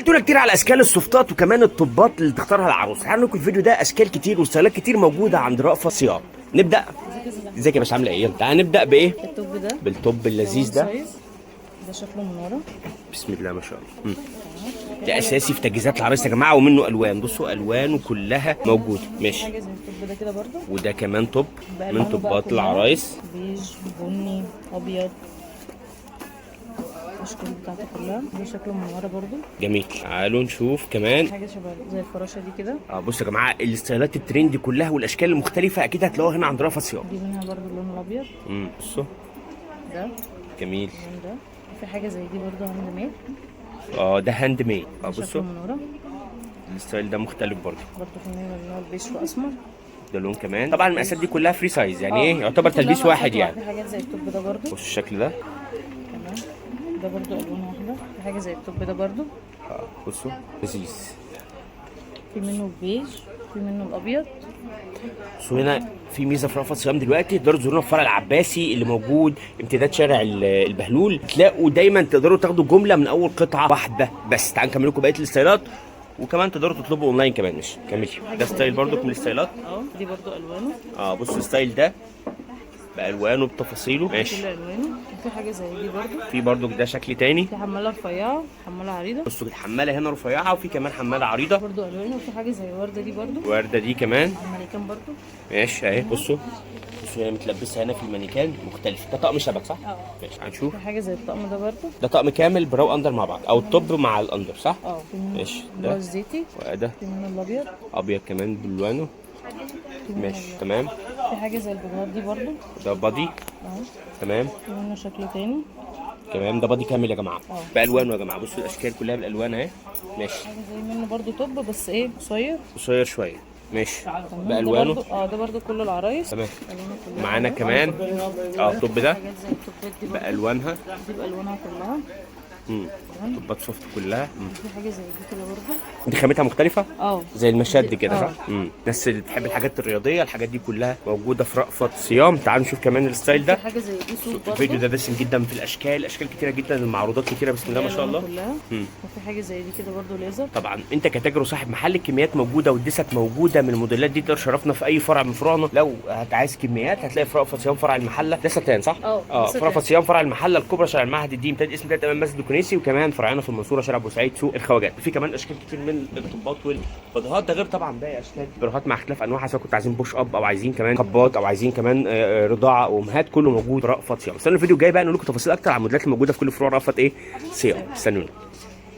سالتونا كتير على اشكال السوفتات وكمان الطبات اللي تختارها العروس. هعمل لكم الفيديو ده اشكال كتير وستايلات كتير موجودة عند رأفت صيام. نبدا. ازيك يا باشا، عامله ايه؟ يلا تعالى نبدا بايه؟ ال top ده بال top اللذيذ ده. size. ده شكله من ورا. بسم الله ما شاء الله. ده اساسي في تجهيزات العرايس يا جماعه، ومنه الوان. بصوا الوانه كلها موجودة. ماشي. حاجة زي ال top ده كده برضو. وده كمان top من بألوانه بقى توبات كلها. العرايس. بيج، بني، ابيض، الاشكال بتاعته كلها. ده شكله من ورا برضو. جميل. تعالوا نشوف كمان حاجة شبه زي الفراشة دي كده. بصوا يا جماعة الستايلات ال trendy كلها والاشكال المختلفة اكيد هتلاقوها هنا عند رأفت صيام. دي منها برضو اللون الابيض. بصوا ده جميل. اللون ده. في حاجة زي دي برضو handmade. ده handmade. ده شكله بصوا من ورا. ال style ده مختلف برضه. برضو في منه اللون البيج واسمر. ده لون كمان. طبعا المقاسات دي كلها free size، يعني ايه يعتبر كلها تلبيس واحد مقاسات يعني. في حاجات زي ال top ده برضو. بصوا الشكل ده. تمام. ده برضو الوان واحده. في حاجة زي ال top ده برضو. بصوا لذيذ. في منه البيج، في منه الابيض. بصوا هنا في ميزة في رأفت صيام دلوقتي، تقدروا تزورونا في فرع العباسي اللي موجود امتداد شارع البهلول. تلاقوا دايما تقدروا تاخدوا جملة من اول قطعه واحدة بس. تعالوا نكمل لكم بقية الستايلات، وكمان تقدروا تطلبوا اونلاين كمان. ماشي كملي. ده style برضو من الستايلات. دي برضو الوانه. بصوا ال style ده بالوانه بتفاصيله. ماشي. كل الوانه. وفي حاجة زي دي برضو. في برضو ده شكل تاني. في حماله رفيعه، حماله عريضة. بصوا الحماله هنا رفيعة، وفي كمان حماله عريضة. برضو الوانه. وفي حاجة زي الورده دي برضو. الورده دي كمان. المانيكان برضو. ماشي اهي. بصوا بصوا هي متلبسه هنا في المانيكان مختلف. ده طقم شبك صح؟ ماشي هنشوف. في حاجة زي الطقم ده برضو. ده طقم كامل bra و under مع بعض، او ال top مع ال under صح؟ في منه ماشي. اللي هو ده الزيتي. وده في منه الابيض. ابيض كمان بالوانه. في منه ماشي الأبيض. تمام. في حاجة زي البوديهات دي برضو. ده body. تمام. في منه شكل تاني. تمام ده body كامل يا جماعة بالوانه يا جماعة. بصوا الاشكال كلها بالالوان اهي. ماشي. حاجة زي منه برضو top بس ايه قصير. قصير شوية. ماشي. تمام. ده بالوانه. برضو ده برضو كله العرايس. تمام. ألوانه كلها. معانا كمان ال top ده حاجات زي التوبات دي برضو. بالوانها. دي بالوانها كلها. توبات soft كلها. في حاجة زي دي كده برضو. دي خامتها مختلفة زي المشد كده آه. صح؟ الناس اللي بتحب الحاجات الرياضية الحاجات دي كلها موجودة في رأفت صيام. تعالوا نشوف كمان ال style ده. في حاجة زي دي صوف برضو. الفيديو ده دسم جدا في الاشكال، اشكال كتيرة جدا، المعروضات كتيرة بسم الله ما شاء الله. كلها. وفي حاجة زي دي كده برضو ليزر. طبعا انت كتاجر وصاحب محل الكميات موجودة والدست موجودة من الموديلات دي. تقدر تشرفنا في اي فرع من فروعنا. لو عايز كميات هتلاقي في رأفت صيام فرع المحلة ده ستان صح؟ ده في رأفت ستان. صيام فرع المحلة الكبرى شارع المعهد الديني امتداد اسم تلاتة امام مسجد الكنيسي، وكمان فرعنا في المنصورة شارع بورسعيد سوق الخواجات. في كمان اشكال كتير من الطبات والبضهات، ده غير طبعا باقي اشكال براهات مع اختلاف انواعها، سواء كنتوا عايزين push up او عايزين كمان كبات او عايزين كمان رضاعه وامهات، كله موجود رأفت صيام. استنوا الفيديو الجاي بقى نقول لكم تفاصيل اكتر عن الموديلات الموجودة في كل فروع رأفت ايه صيام. استنونا.